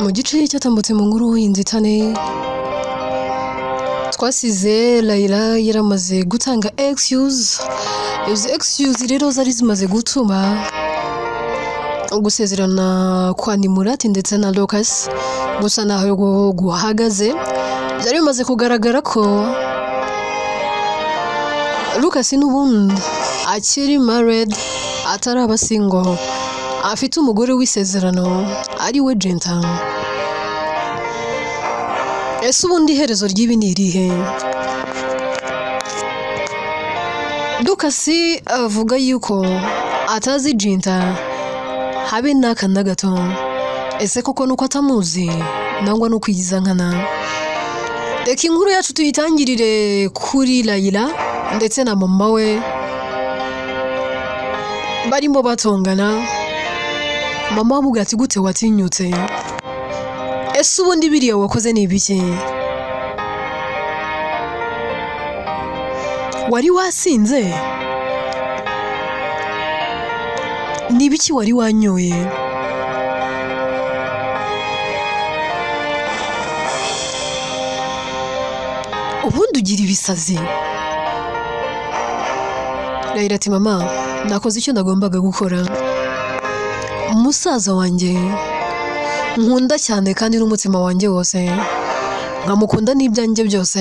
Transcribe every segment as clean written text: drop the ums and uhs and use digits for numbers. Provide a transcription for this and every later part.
Mu gice cyatambutse mu nkuru y'inzitane twasize Layla yaramaze gutanga excuse. Izo excuse rero zari zimaze gutuma gusezerana kwa Nimurati ndetse na Lucas gusa naho guhagaze. Byari bimaze kugaragara ko Lucas n'ubundi akiri married, ataraba single, afite umugore w'isezerano ari we Jenta. Ese ubundi iherezo ry'ibi ni irihe? Lucas avuga yuko atazi Jenta habe n'aka na gato. Ese koko nuko atamuzi nangwa nuko yigiza nkana? Reka inkuru yacu tuyitangirire kuri Layla ndetse na mama we barimo batongana. Mama amubwira ati gute watinyutse? Ese ubundi biriya wakoze ni ibiki? Wari wasinze? Ni ibiki wari wanyoye? Ubundi ugira ibisazi. Layla ati mama, nakoze icyo nagombaga gukora. Musaza wanjye nkunda cyane kandi n'umutima wanjye wose, nkamukunda n'ibyanjye byose,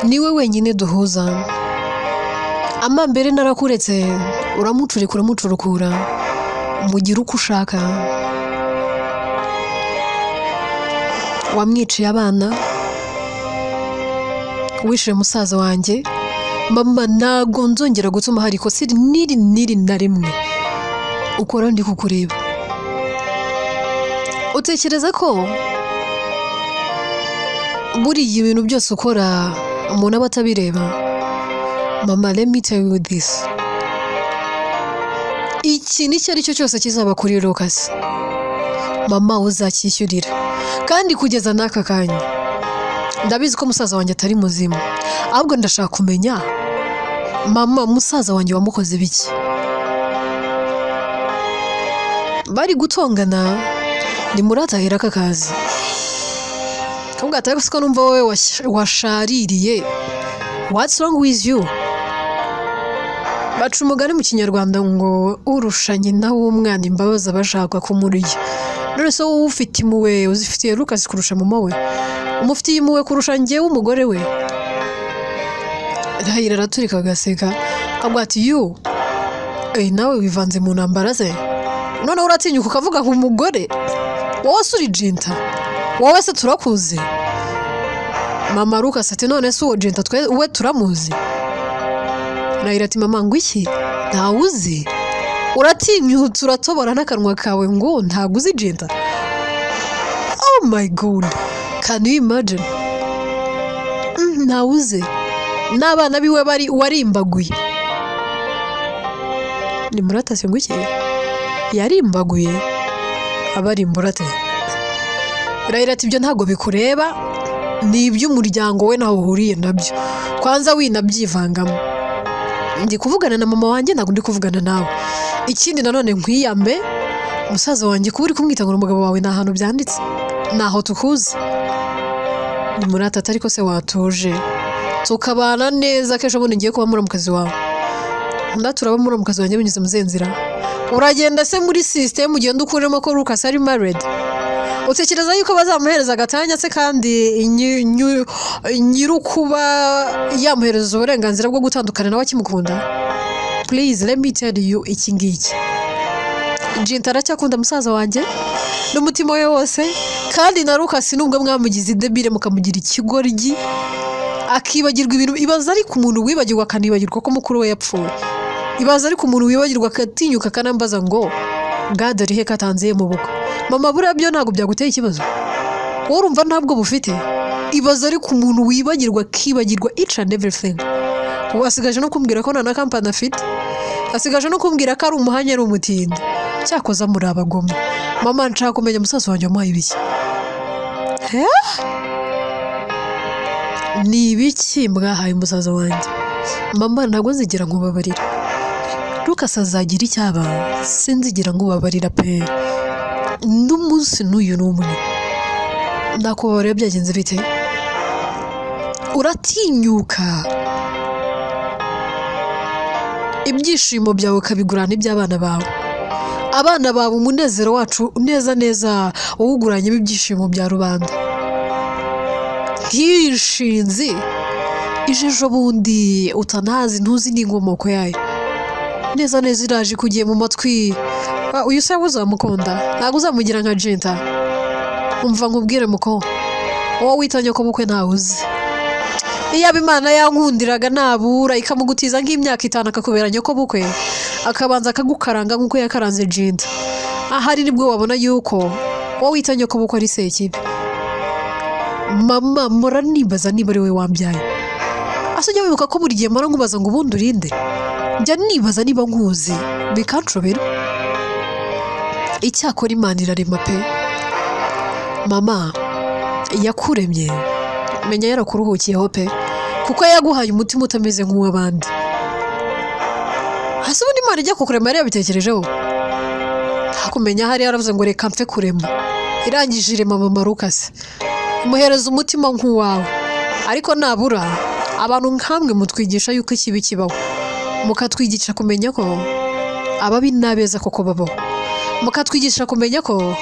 niwe wenyine duhuza. Amambere narakuretse, uramucurika uramucurukura, mugira uko ushaka. Wamwiciye abana, wishe musaza wanjye. Mama, ntago nzongera gutuma hari ikosa niri niri na rimwe ukora ndi kukureba. Utekereza ko buriya ibintu byose ukora umuntu aba atabireba? Mama, let me tell you this, ikintu icyo ari cyo cyose kizaba kuri Lucas, mama uzacyishyurira. Kandi kugeza n'aka kanya ndabizi ko musaza wanjye atari muzima, ahubwo ndashaka kumenya mama, musaza wanjye wamukoze biki? Bari gutongana, Nimurati ahera akakazi kavuga ati ariko numva wowe washaririye, what's wrong with you? Baca umugani mu kinyarwanda ngo urusha nyina w'umwana imbabazi aba ashaka kumurya. None se wowe ufite impuhwe, uzifitiye Lucas kurusha mama we? Umufitiye impuhwe kurusha njyewe umugore we? Layla araturika agaseka akavuga ati you, nawe wivanze mu ntambara ze, noneho uratinyuka ukavuga ngo umugore wowe se uri Jenta, wowe se turakuzi? Mama Lucas ati none se uwo Jenta we turamuzi? Layla ati mama ngo iki? Ntawuzi? Uratinyutse uratobora n'akanwa kawe ngo ntago uzi Jenta? Oh my god, can you imagine? Ntawuzi n'abana biwe bari warimbaguye. Nimurati ati ngo iki? Yarimbaguye? Abarimbura ate? Layla ati ibyo ntago bikureba, ni iby'umuryango we naho uhuriye nabyo, kwanza winabyivangamo. Ndi kuvugana na mama wanjye, ntabwo ndi kuvugana nawe. Ikindi nanone nkwiyambe musaza wanjye, kuba uri kumwita ngo umugabo wawe nta hantu byanditse, naho tukuzi. Nimurati ati ariko se watuje tukabana neza, kesho bundi ngiye kuba muramukazi wawe, ndaturaba muramukazi wanjye binyuze mu nzira. Uragenda se muri system ugenda ukuremo ko Lucas ari married? Utekereza yuko bazamuhereza agatanya se kandi nyirukuba yamuhereza uburenganzira bwo gutandukana nawe akimukunda? Please let me tell you iki ngiki, Jenta aracyakunda musaza wanjye n'umutima we wose, kandi na Lucas nubwo mwamugize idebire mukamugira ikigoryi akibagirwa ibintu. Ibaza ariko umuntu wibagirwa akanibagirwa ko mukuru we yapfuye. Ibaza ariko umuntu wibagirwa akatinyuka akanambaza ngo God ari he katanze mu bukwe? Mama, buriya byo ntabwo byaguteye ikibazo? Wowe urumva ntabwo bufite? Ibaza ariko umuntu wibagirwa akibagirwa each and everything. Ubu asigaje no kumbwira ko nta na kampani afite, asigaje no kumbwira ko ari umuhanya ari umutindi. Cyakoza muri abagome. Mama, nshaka kumenya musaza wanjye wamuhaye ibiki? Ni ibiki mwahaye musaza wanjye? Mama, ntabwo nzigera nkubabarira. Lucas azagira icyaba, sinzigera nkubabarira pe. N'umunsi n'uyu n'umwe ndakubabarira. Byagenze bite? Uratinyuka ibyishimo byawe ukabigurana iby'abana bawe, abana bawe umunezero wacu neza neza uwuguranyemo ibyishimo bya rubanda. Nk'iyi ije ejo bundi utanazi, ntuzi n'inkomoko yayo, neza neza iraje ikugiye mu matwi. Uyu se uzamukunda? Ntabwo uzamugira nka Jenta. Umva nkubwire muko, wowe wita nyokobukwe ntawe uzi. Iyaba Imana yankundiraga nabura ikamugutiza nk'imyaka 5 akakubera nyokobukwe, akabanza akagukaranga nk'uko yakaranze Jenta, ahari nibwo wabona yuko wowe wita nyokobukwe ari sekibi. Mama, mpora nibaza niba ari we wambyaye. Ase ujya wibuka ko buri gihe mpora nkubaza ngo ubundi urinde? Njya nibaza niba nkuzi bikanshobera. Icyakora Imana irarema pe. Mama yakuremye menya yarakuruhukiyeho pe, kuko yaguhaye umutima utameze nk'uw'abandi. Hasi ubundi Imana ijya kukurema yari yabitekerejeho? Ntakumenya hari yaravuze ngo reka mfe kurema, irangije irema mama Lucas, imuhereza umutima nk'uwawe. Ariko nabura abantu nkamwe mutwigisha yuko ikibi kibaho, mukatwigisha kumenya ko ababi n'abeza koko babaho, mukatwigisha kumenya ko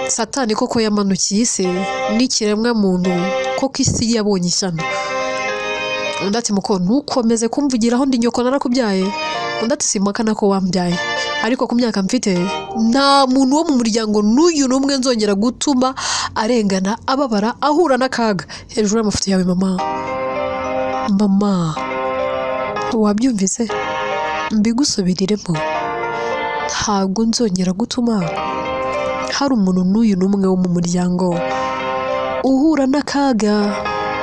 Satani koko yamanukiye isi n'ikiremwa muntu, koko isi yabonye ishyano. Undi ati muko ntukomeze kumvugiraho ndi nyoko narakubyaye. Undi ati simpakana ko wambyaye, ariko ku myaka mfite nta muntu wo mu muryango n'uyu n'umwe nzongera gutuma arengana, ababara, ahura n'akaga hejuru y'amafoto yawe. Mama, mama wabyumvise? Mbigusubiriremo, ntabwo nzongera gutuma hari umuntu n'uyu n'umwe wo mu muryango uhura n'akaga,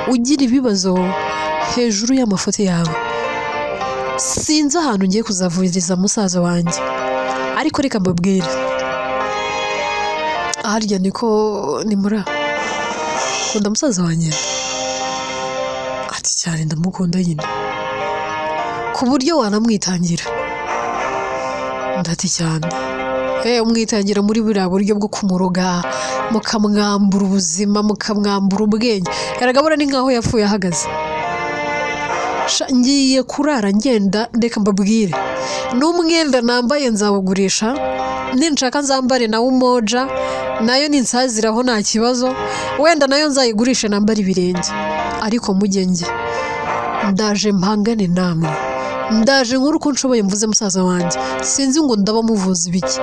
ugira ibibazo hejuru y'amafoto yawe. Sinzi ahantu ngiye kuzavuriza musaza wanjye, ariko reka mbabwire, harya niko nimura kunda musaza wanjye? Ati cyane ndamukunda nyine, ku buryo wanamwitangira. Ndati cyane. Umwitangira muri buriya buryo bwo kumuroga, mukamwambura ubuzima, mukamwambura ubwenge. Erega ni nkaho yapfuye ahagaze. Ngiye kurara ngenda, reka mbabwire, n'umwenda nambaye nzawugurisha, ninshaka nzambare nawe umoja, nayo ninsaziraho nta kibazo, wenda nayo nzayigurishe nambare ibirenge. Ariko mugenge ndaje mpangane namwe, ndaje nkuru uko nshoboye mvuze musaza wanjye, sinzi ngo ndaba muvuza ibiki.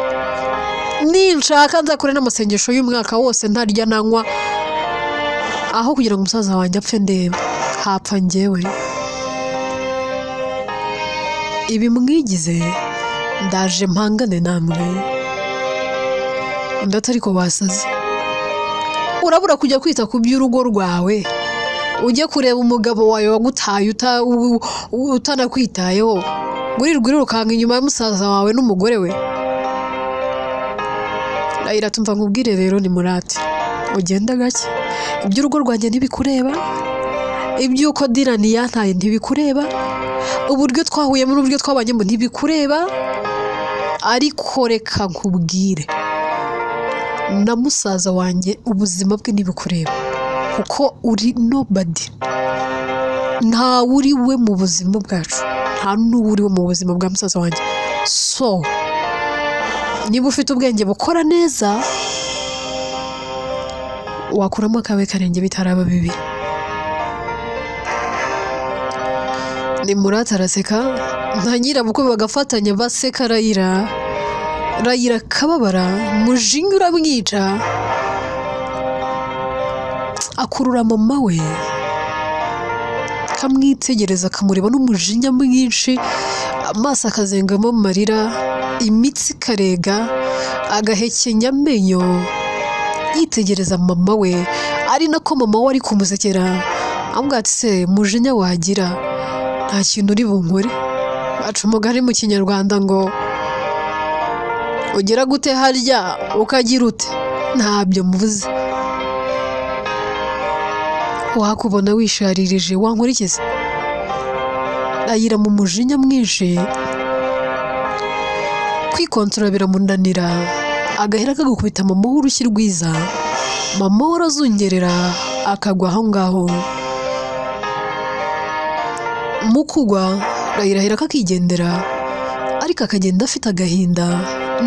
Ninshaka nzakore n'amasengesho y'umwaka wose ntarya nanywa, aho kugira ngo umusaza wanjye apfe ndeba hapfa njyewe. Ibi mwigize ndaje mpangane namwe. Undi ati ariko wasaze, urabura kujya kwita ku by'urugo rwawe, ujye kureba umugabo wawe wagutaye utanakwitayeho, wirirwa urirukanka inyuma ya musaza wawe n'umugore we. Rayira tumva nkubwire rero ni murate, ugenda gake, iby'urugo rwanjye ntibikureba, iby'uko Dirani yantaye ntibikureba, uburyo twahuyemo n'uburyo twabanyemo ntibikureba, ariko reka nkubwire na musaza wanjye ubuzima bwe ntibikureba, kuko uri nobody, nta uri we mu buzima bwacu, nta n'uwo uri we mu buzima bwa musaza wanjye. So niba ufite ubwenge bukora neza wakuramo akawe karenge bitaraba bibi. Ni Murata araseka na nyirabukwe bagafatanya baseka. Rayira, Rayira akababara, mujinya uramwica, akurura mama we akamwitegereza, akamureba n'umujinya mwinshi, amaso akazengamo amarira, imitsi ikarega, agahekenya amenyo, yitegereza mama we, ari nako mama we ari kumusekera, amubwira ati se mujinya wagira nta kintu uri bunkore. Baca umugani mu Kinyarwanda ngo ugira gute harya ukagira ute, ntabyo mvuze, wakubona wisharirije wankurikiza. Rayira mu mujinya mwinshi, kwikontorora biramunanira, Agahera kagukubita mama w'urushyi rwiza, mama we arazungerera akagwa aho ngaho. Mu kugwa Rayira ahera kakigendera, ariko akagenda afite agahinda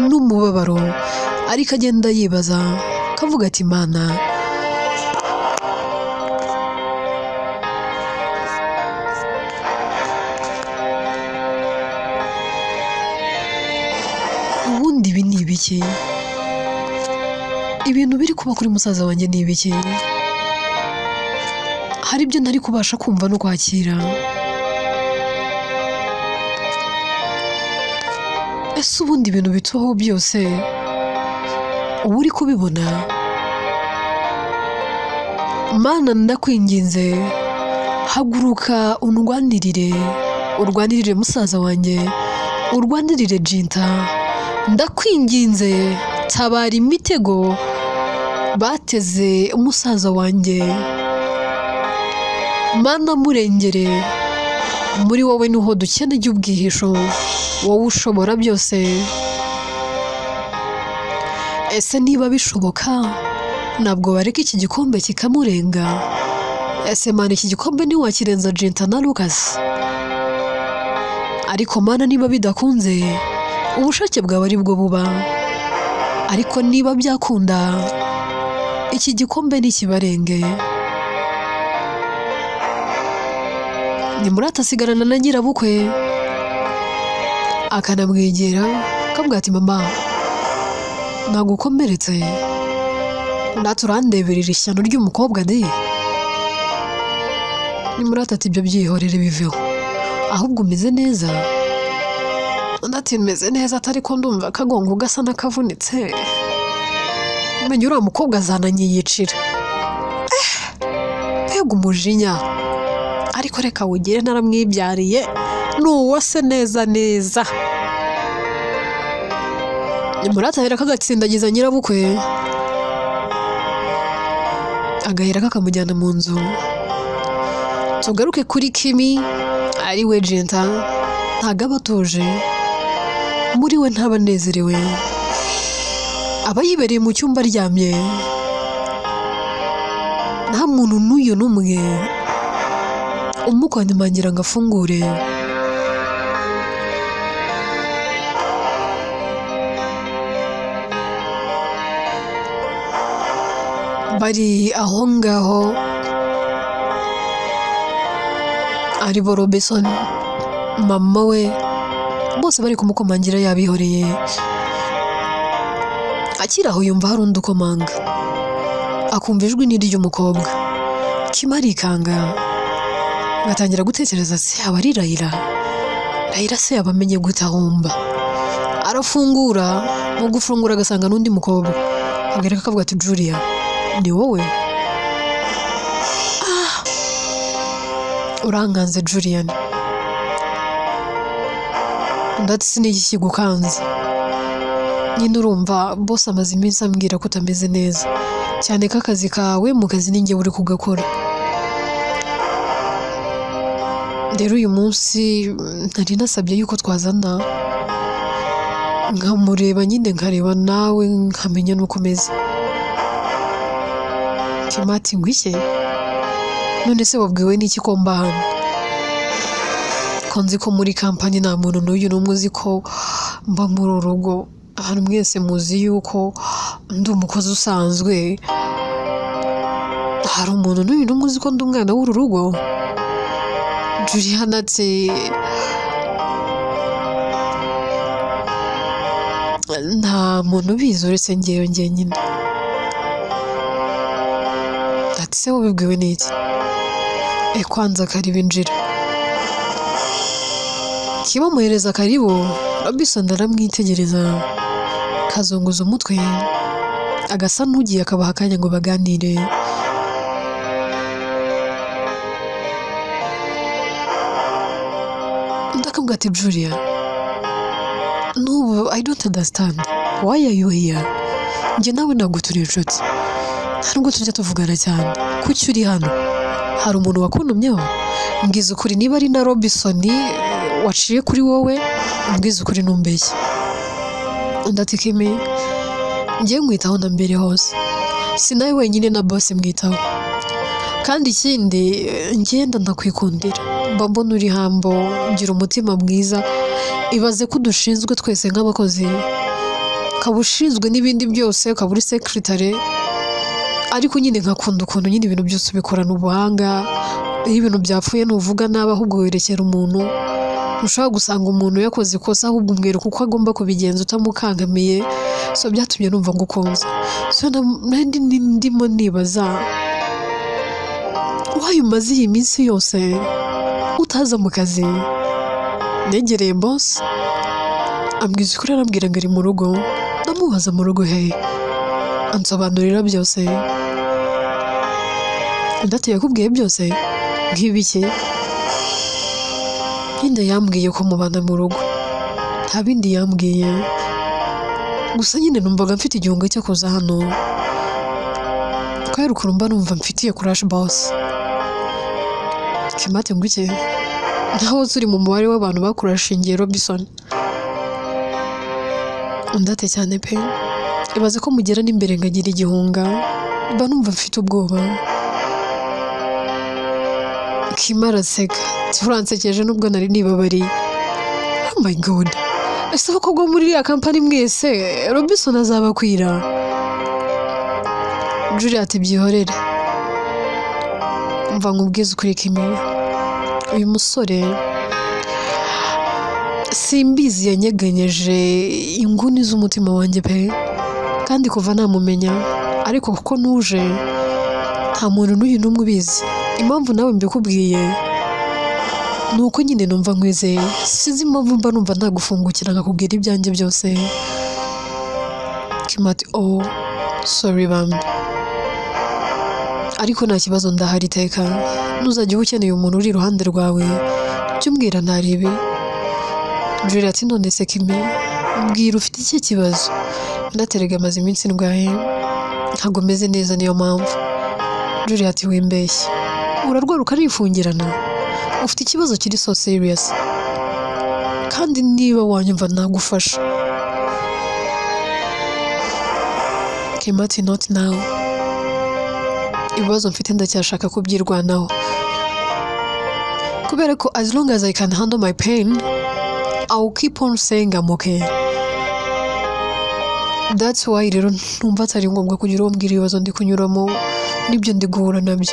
n'umubabaro, ariko agenda yibaza kavuga ati Mana, ubundi ibi ni ibiki? Ibintu biri kuba kuri musaza wanjye ni ibiki? Hari ibyo ntari kubasha kumva no kwakira. Ese ubundi ibintu bitubaho byose uba uri kubibona? Mana ndakwinginze, haguruka undwanirire, urwanirire musaza wanjye, urwanirire Jinta. Ndakwinginze, tabara imitego bateze umusaza wanjye. Mana murengere, muri wowe niho dukeneye ubwihisho, wowe ushobora byose. Ese niba bishoboka ntabwo bareka iki gikombe kikamurenga? Ese Mana iki gikombe ntiwakirenza Jinta na Lucas? Ariko Mana niba bidakunze ubushake bwawe ari bwo buba, ariko niba byakunda iki gikombe ntikibarenge. Nimurata asigarana na nyirabukwe, akanamwegera akamubwira ati mama nagukomeretse, naturandeberera ishyano ry'umukobwa de. Nimurata ati ibyo byihorere biveho, ahubwo umeze neza. Undi ati meze neza atari ko ndumva akagongo gasa n'akavunitse, menya uriya mukobwa azananyiyicira. Mbega umujinya, ariko reka wugire naramwibyariye, nuwase neza neza. Nimurata ahera kagatsindagiza nyirabukwe, agahera kakamujyana mu nzu. Tugaruke kuri Kimi ari we Jinta, ntago aba atuje, muri we ntaba anezerewe, aba yibereye mu cyumba aryamye, nta muntu n'uyu n'umwe umukandagira ngo afungure. Bari aho ngaho ari bo Robinson, mama we, bose bari kumukomangira yabihoreye. Akiri aho yumva hari undi ukomanga, akumva ijwi ni iry'umukobwa. Kim arikanga, agatangira gutekereza se yaba ari Rayira? Rayira se yaba amenye gute ahomba? Arafungura, mu gufungura agasanga n'undi mukobwa, agareka akavuga ati Julia, ni wowe? Ah, urankanze Julian. Undi ati siniki kigukanze? Nyine urumva boss amaze iminsi ambwira ko utameze neza, cyane ko akazi kawe mu kazi ninjye uri kugakora. Rero uyu munsi nari nasabye yuko twazana nkamureba nyine nkareba nawe nkamenya nuko umeze. Kim ati ngwiki? None se wabwiwe n'iki ko mba hano? Ko nzi ko muri kampani nta muntu n'uyu n'umwe uzi ko mba muri uru rugo, abantu mwese muzi yuko ndi umukozi usanzwe, hari umuntu n'uyu n'umwe uzi ko ndi umwana w'uru rugo? Juliana ati nta muntu ubizi uretse njyewe njyenyine. Ati se wabibwiwe n'iki? E kwanza karibu injira. Kim amuhereza karibu, Robinson aramwitegereza, kazunguza umutwe, agasa n'ugiye akabaha akanya ngo baganire. Undi akamubwira ati Julia, n'ubu I don't understand, why are you here? Njye nawe ntabwo turi inshuti, nta nubwo tujya tuvugana cyane, kuki uri hano? Hari umuntu wakuntumyeho? Mbwiza ukuri niba ari na Robinson waciye kuri wowe, mbwiza ukuri ntumbeshye. Undi ati Kimi, Ngiye nkwitaho na mbere hose, si nawe wenyine na boss mwitaho. Kandi ikindi ngenda ndakwikundira, mba mbona uri hambo, ngira umutima mwiza. Ibaze ko dushinzwe twese nk'abakozi, ukaba ushinzwe n'ibindi byose, ukaba uri secretary, ariko nyine nkakunda ukuntu nyine ibintu byose ubikorana ubuhanga. Iyo ibintu byapfuye ntuvuga nabi, ahubwo werekera umuntu. Ushobora gusanga umuntu yakoze ikosa, ahubwo umwereka uko agomba kubigenza utamukangamiye. So byatumye numva ngukunze. So nandi ndimo nibaza wayo umaze iyi minsi yose utaza mu kazi. Negereye boss ambwiza ukuri, arambwira ngo ari mu rugo. Ndamubaza mu rugo he, ansobanurira byose. Ndate yakubwiye byose nk'ibiki? Nyine yambwiye ko mubana mu rugo, nta bindi yambwiye. Gusa nyine numvaga mfite igihunga cyo kuza hano, kubera ukuntu mba numva mfitiye crush boss. Kimate nguke naho turi mu mubare w'abantu bakurashingiye Robinson. Undate cyane pe, ibaze ko mugera n'imbere ngagira igihunga, mba numva mfite ubwoba. Kimara seka, turansekeje nubwo nari nibabariye. Oh my god, ese abakobwa muri iriya kampani mwese Robinson azabakwira? Juliet byihorere, mva nkubwize ukuri Kimi, uyu musore simbizi yanyeganyeje inguni z'umutima wanjye pe, kandi kuva namumenya, ariko kuko nuje nta muntu n'uyu n'umwe ubizi. Impamvu nawe mbikubwiye ni uko nyine numva nkwizeye, sinzi impamvu mba numva ntagufungukira nkakubwira ibyanjye byose. Kimati oh sorry bambi, ariko nta kibazo ndahari iteka. Ntuzajya uba ukeneye umuntu uri iruhande rwawe jya umbwira ntarebe. Juliet ati none se Kimi, mbwira ufite iki kibazo? Ndaterega amaze iminsi ndwaye, ntabwo meze neza niyo mpamvu. Juliet ati wimbeshye, urarwara ukarifungirana, ufite ikibazo kiri so serious, kandi niba wanyumva nagufasha. Kim ati not now, ibibazo mfite ndacyashaka kubyirwanaho, kubera ko as long as I can handle my pain, I'll keep on saying I'm okay. That's why rero numva atari ngombwa kugira uwo mbwira ibibazo ndi kunyuramo n'ibyo ndi guhura nabyo.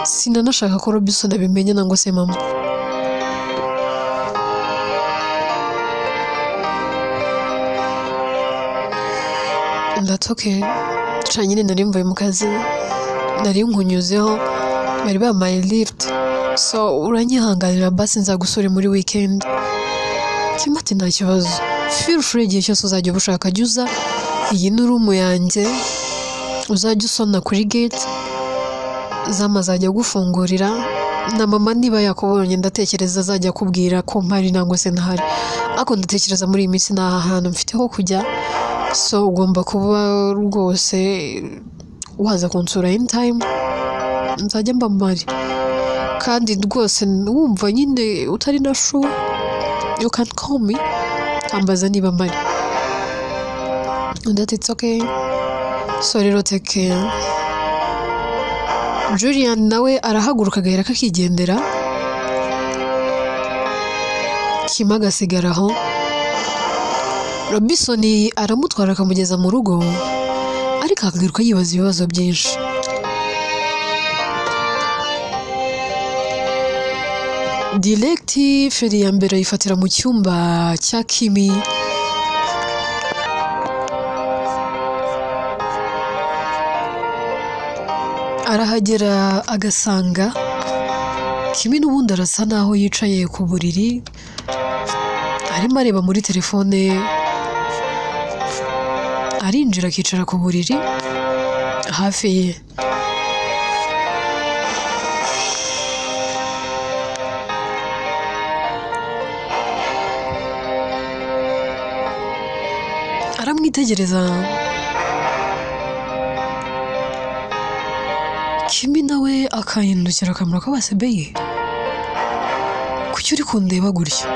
Sinanashaka ko Robinson abimenya nangwa se mama. That's okay. Ca nyine nari mvuye mu kazi, nari nkunyuzeho, bari bampaye lift, so uranyihanganira basi nzagusura muri weekend. Kim ati nta kibazo, feel free igihe cyose uzajya uba ushaka jya uza, iyi ni room yanjye, uzajya usona kuri gate, Zama azajya agufungurira, na mama niba yakubonye ndatekereza azajya akubwira ko mpari nangwa se ntahari, ariko ndatekereza muri iyi minsi nta hantu mfite ho kujya, so ugomba kuba rwose waza kunsura anytime, nzajya mba mpari. Kandi rwose wumva nyine utari na sure, you can call me, ambaza niba mpari. Undi ati it's okay, so rero take care. Julian nawe arahaguruka agahera kakigendera, Kim agasigara aho. Robinson aramutwara akamugeza mu rugo, ariko akagaruka yibaza ibibazo byinshi. Direct feri ya mbere ayifatira mu cyumba cya Kimi. Arahagera agasanga Kimi n'ubundi arasa naho yicaye ku buriri, arimo areba muri telefone. Arinjira akicara ku buriri hafi ye. Aramwitegereza. Kimi nawe akahindukira akamaro k'abasebeye, kuki uri kundeba gutya?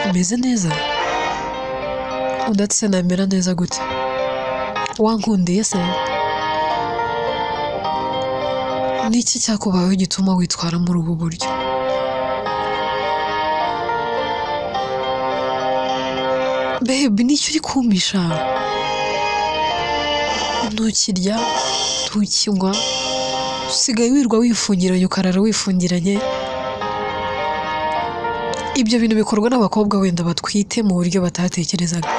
Umeze neza? Undi ati se namera neza gute? Wankundiye se? Ni iki cyakubayeho gituma witwara muri ubu buryo? Babe, nicyo uri kumpisha? Ntukirya, ntukinywa, usigaye wirwa wifungiranye, ukarara wifungiranye. Ibyo bintu bikorwa n'abakobwa wenda batwite mu buryo batatekerezaga.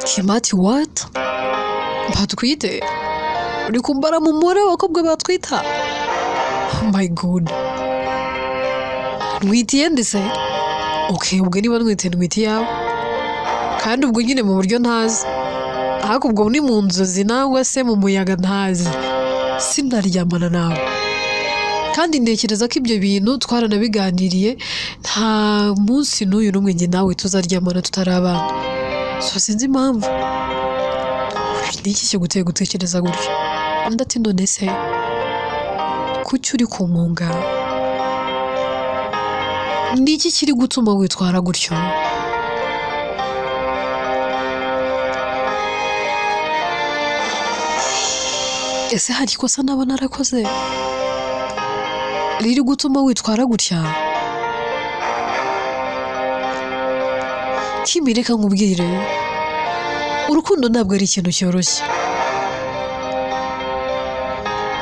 Kim ati what? Batwite? Uri kumbara mu mubare w'abakobwa batwita? Oh my god. Ntwitiye ndetse? Okay, ubwo niba ntwite ntwite iyawe. Kandi ubwo nyine mu buryo ntazi. Ariko ubwo ni mu nzozi nangwa se mu muyaga ntazi. Sinaryamana nawe. Kandi ntekereza ko ibyo bintu twaranabiganiriye, nta munsi n'uyu n'umwe njye nawe tuzaryamana tutari abana. So sinzi impamvu. Ni iki kiguteye gutekereza gutyo? Undi ati none se kuki uri kumunga? Ni iki kiri gutuma witwara gutyo? Ese hari ikosa naba narakoze riri gutuma witwara gutya? Kim, reka nkubwire, urukundo ntabwo ari ikintu cyoroshye.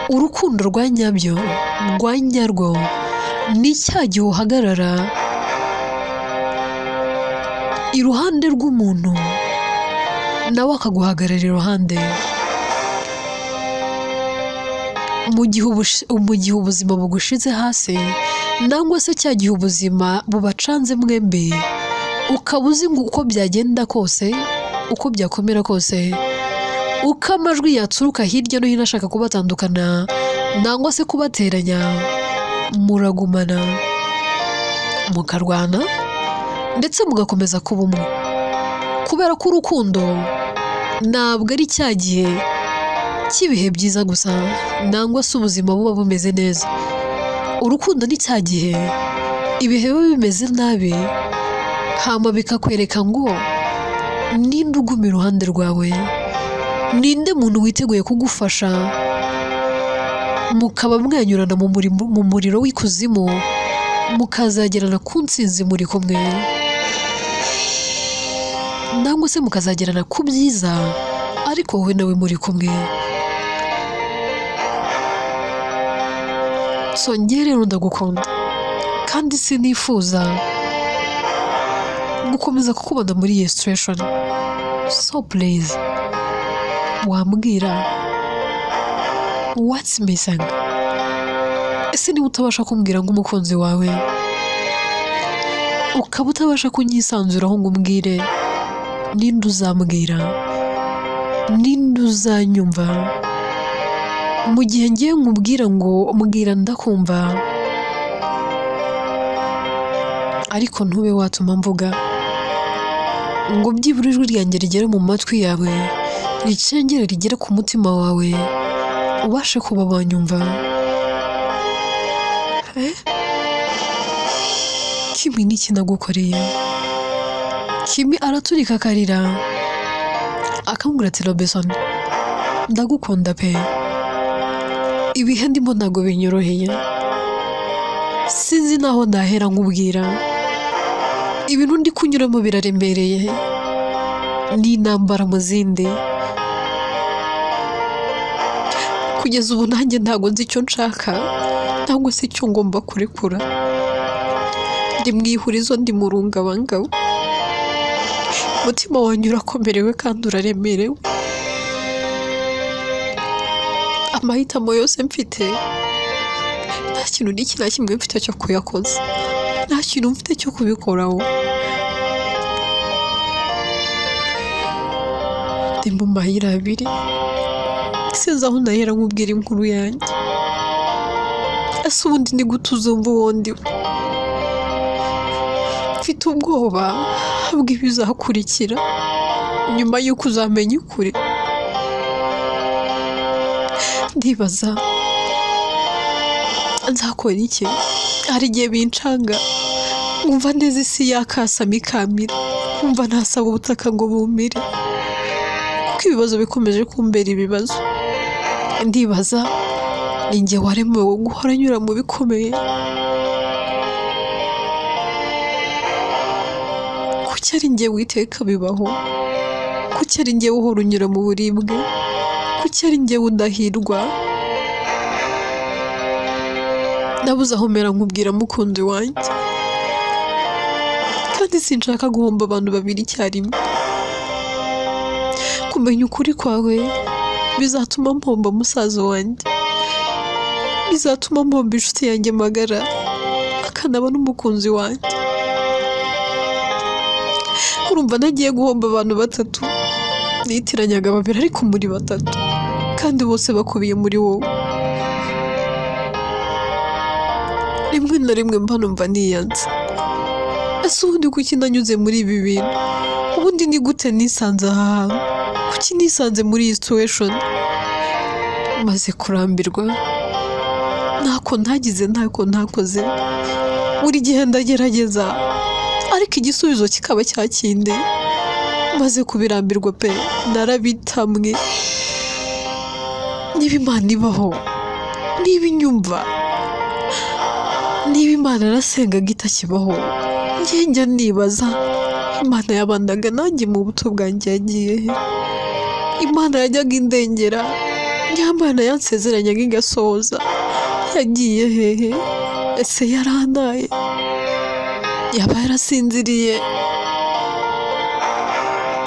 Urukundo rwa nyabyo, rwa nyarwo, ni cya gihe uhagarara iruhande rw'umuntu nawe akaguhagarara iruhande. Mu gihe ubuzima bugushize hasi, nangwa se cya gihe ubuzima bubacanze mwembi, ukaba uzi ngo uko byagenda kose, uko byakomera kose, uko amajwi yaturuka hirya no hino ashaka kubatandukana nangwa se kubateranya, muragumana, mukarwana, ndetse mugakomeza kuba umwe. Kubera ko urukundo ntabwo ari cya gihe cy'ibihe byiza gusa, nangwa se ubuzima buba bumeze neza. Urukundo ni cya gihe ibihe biba bimeze nabi, hama bikakwereka ngo ninde uguma iruhande rwawe, ninde muntu witeguye kugufasha, mukaba mwanyurana mu muriro w'ikuzimu, mukazagerana ku ntsinzi muri kumwe, nangwa se mukazagerana ku byiza ariko wowe nawe muri kumwe. So njye rero ndagukunda, kandi sinifuza gukomeza kukubona muri iyi situation. So please, wambwira what's missing? Ese niba utabasha kumbwira ngo umukunzi wawe, ukaba utabasha kunyisanzuraho ngo umbwire, ninde uzambwira? Ninde uzanyumva? Mu gihe ngiye nkubwira ngo mbwira ndakumva, ariko ntube watuma mvuga ngo byibura ijwi ryanjye rigere mu matwi yawe, ricengere rigere ku mutima wawe, ubashe kuba wanyumva. Kimi n'iki nagukoreye? Kimi araturika akarira, akamubwira ati Robinson, ndagukunda pe, ibihe ndimo ntabwo binyoroheye, sinzi naho ndahera nkubwira, ibintu ndi kunyuramo biraremereye, ni intambara mu zindi. Kugeza ubu nanjye ntabwo nzi icyo nshaka, ntabwo se icyo ngomba kurekura. Ndi mu ihurizo, ndi mu rungabangabo, umutima wanjye urakomerewe kandi uraremerewe. Amahitamo yose mfite, nta kintu n'iki na kimwe mfite cyo kuyakoza, nta kintu mfite cyo kubikoraho. Ndi mu mayira abiri, sinzi aho ndahera nkubwira inkuru yanjye. Ese ubundi ni gute uzumva uwo ndiwe? Mfite ubwoba bw'ibizakurikira nyuma y'uko uzamenya ukuri. Ndibaza nzakora iki? Hari igihe bincanga nkumva neza isi yakasama ikamira, Umva ntasaba ubutaka ngo bumire, kuko ibibazo bikomeje kumbera ibibazo. Ndibaza ni njye waremewe guhora nyura mu bikomeye? Kuki ari njye witeka bibaho? Kuki ari njye uhora unyura mu buribwe? Kuki ari njye udahirwa? Nabuze aho mera nkubwira mukunzi wanjye, kandi sinshaka guhomba abantu babiri icyarimwe. Kumenya ukuri kwawe bizatuma mpomba musaza wanjye, bizatuma mpomba inshuti yanjye magara, akanaba n'umukunzi wanjye. Urumva nagiye guhomba abantu batatu, nitiranyaga babiri ariko muri batatu, kandi bose bakubiye muri wowe. Rimwe na rimwe mba numva niyanze. Ese ubundi kuki nanyuze muri ibi bintu? Ubundi ni gute nisanze aha hantu? Kuki nisanze muri iyi situation? Maze kurambirwa, ntako ntagize, ntako ntakoze. Buri gihe ndagerageza, ariko igisubizo kikaba cyakindi. Maze kubirambirwa pe, narabitamwe. Niba Imana ibaho, niba inyumva, niba Imana nasengaga itakibaho, njye nibaza Imana yabanaga nanjye mu buto bwanjye yagiye he? Imana yajyaga indengera, Imana yansezeranyaga igasohoza, yagiye hehe? Ese yarantaye? Yaba yarasinziriye?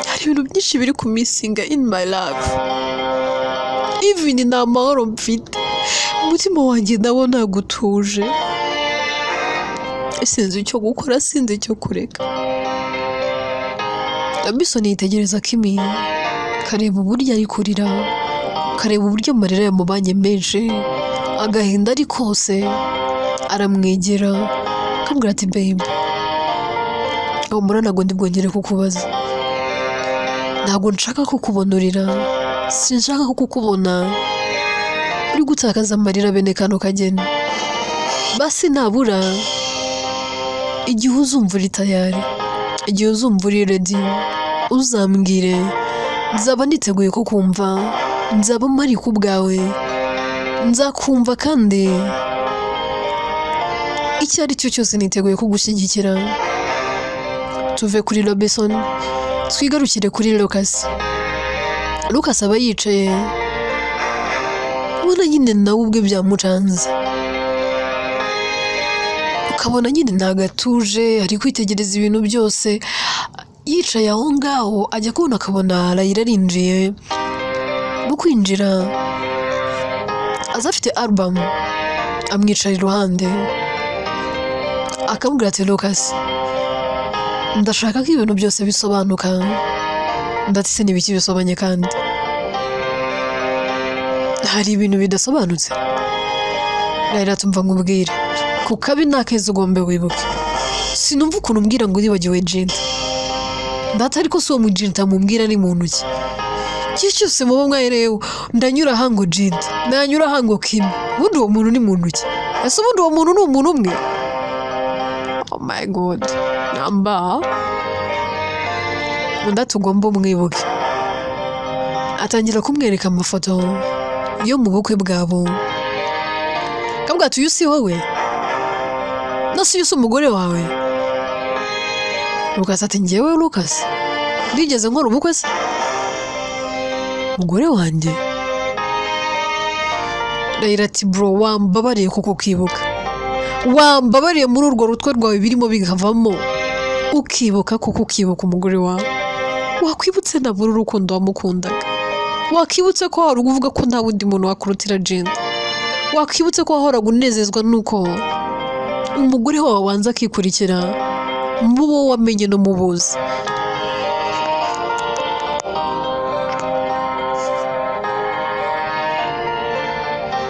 Hari ibintu byinshi biri kumisinga in my life. Even nta mahoro mfite, umutima wanjye ndabona gutuje. Sinzi icyo gukora, sinzi icyo kureka. Robinson yitegereza Kimi, kareba uburyo ari kurira, kareba uburyo amarira yamubanye menshi, agahinda ari kose. Aramwegera akamubwira ati babe, humura ntabwo ndi bwongere kukubaza, ntabwo nshaka kukubonurira, sinshaka kukubona uri gutakaza amarira bene kano kageni. Basi nabura igihe uzumva uri tayari, igihe uzumva uri ready, uzambwire, nzaba niteguye kukumva, nzaba mpari ku bwawe, nzakumva kandi icyo ari cyo cyose niteguye kugushyigikira. Tuve kuri Robinson twigarukire kuri Lucas. Lucas aba yicaye ubona nyine nawe ubwe byamucanze, ukabona nyine ntago atuje, ari kwitegereza ibintu byose. Yicaye aho ngaho ajya kubona akabona Raila arinjiye. Mu kwinjira aza afite album, amwicara iruhande akamubwira ati Lucas, ndashaka ko ibintu byose bisobanuka. Ndetse n'ibiki bisobanye kandi hari ibintu bidasobanutse. Raila tumva nkubwire, ku kabi nta keza ugombe wibuke. Sinumva ukuntu umbwira ngo uribagiwe Jinta. Ndata ariko si uwo mujinta mumbwira ni muntu ki? Igihe cyose muba mwahereyeho ndanyura aha ngo Jinta, nanyura aha ngo Kimi. Ubundi uwo muntu ni muntu ki? Ese ubundi uwo muntu ni umuntu umwe? Oh my god, namba undi tugomba umwibuke. Atangira kumwereka amafoto yo mu bukwe bwabo. Akabwira ati uyu si wowe? No si uyu si umugore wawe? Lucas ati njyewe Lucas nigeze nkora ubukwe se? Umugore wanjye? Raila ati bro, wambabariye kuko ukibuka, wambabariye muri urwo rutwe rwawe birimo bikavamo, ukibuka kuko ukibuka umugore wawe. Wakwibutse nabura urukundo wamukundaga, wakwibutse ko wari uvuga ko nta wundi muntu wakurutira Jinta, wakwibutse ko wahoraga unezezwa nuko umugore wawe wanza akikurikira mu bo wamenye no mu buzi.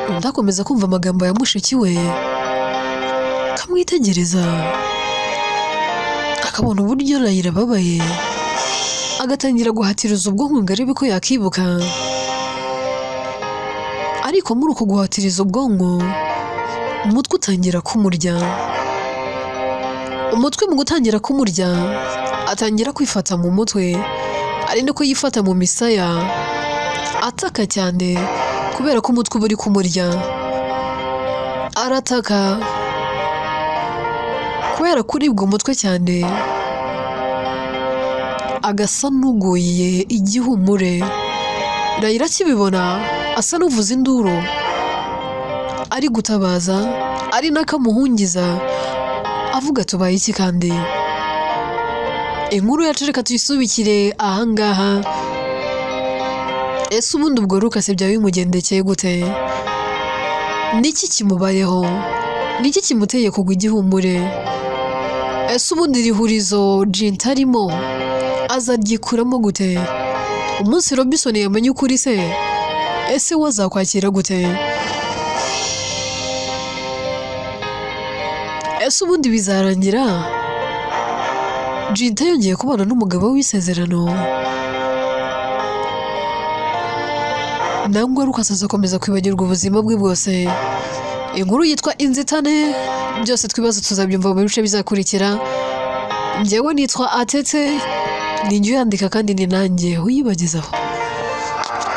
Undi akomeza kumva amagambo ya mushiki we, akamwitegereza, akabona uburyo Raila ababaye, agatangira guhatiriza ubwonko ngo arebe ko yakibuka. Ariko muri uko guhatiriza ubwonko, umutwe utangira kumurya. Umutwe mu gutangira kumurya, Atangira kwifata mu mutwe, ari nako yifata mu misaya, ataka cyane kubera ko umutwe uba uri kumurya. Arataka kubera kuribwa umutwe cyane, agasa n'uguye igihumure. Rayira akibibona asa n'uvuza induru, ari gutabaza, ari n'akamuhungiza, avuga tubaye iki kandi? Inkuru yacu reka tuyisubikire ahangaha. Ese ubundi ubwo Lucas byaba bimugendekeye gute? Niki kimubayeho? Niki kimuteye kugwa igihumure? Ese ubundi iri hurizo Jinta arimo azaryikuramo gute? Umunsi Robinson yamenye ukuri se, ese we azakwakira gute? Ese ubundi bizarangira Jinta yongeye kubana n'umugabo w'isezerano? Nangwa Lucas azakomeza kwibagirwa ubuzima bwe bwose? Inkuru yitwa Inzitane, byose twibaza tuzabyumva mu bice bizakurikira. Njyewe nitwa Atete, ni njye uyandika kandi ni nanjye uyibagezaho.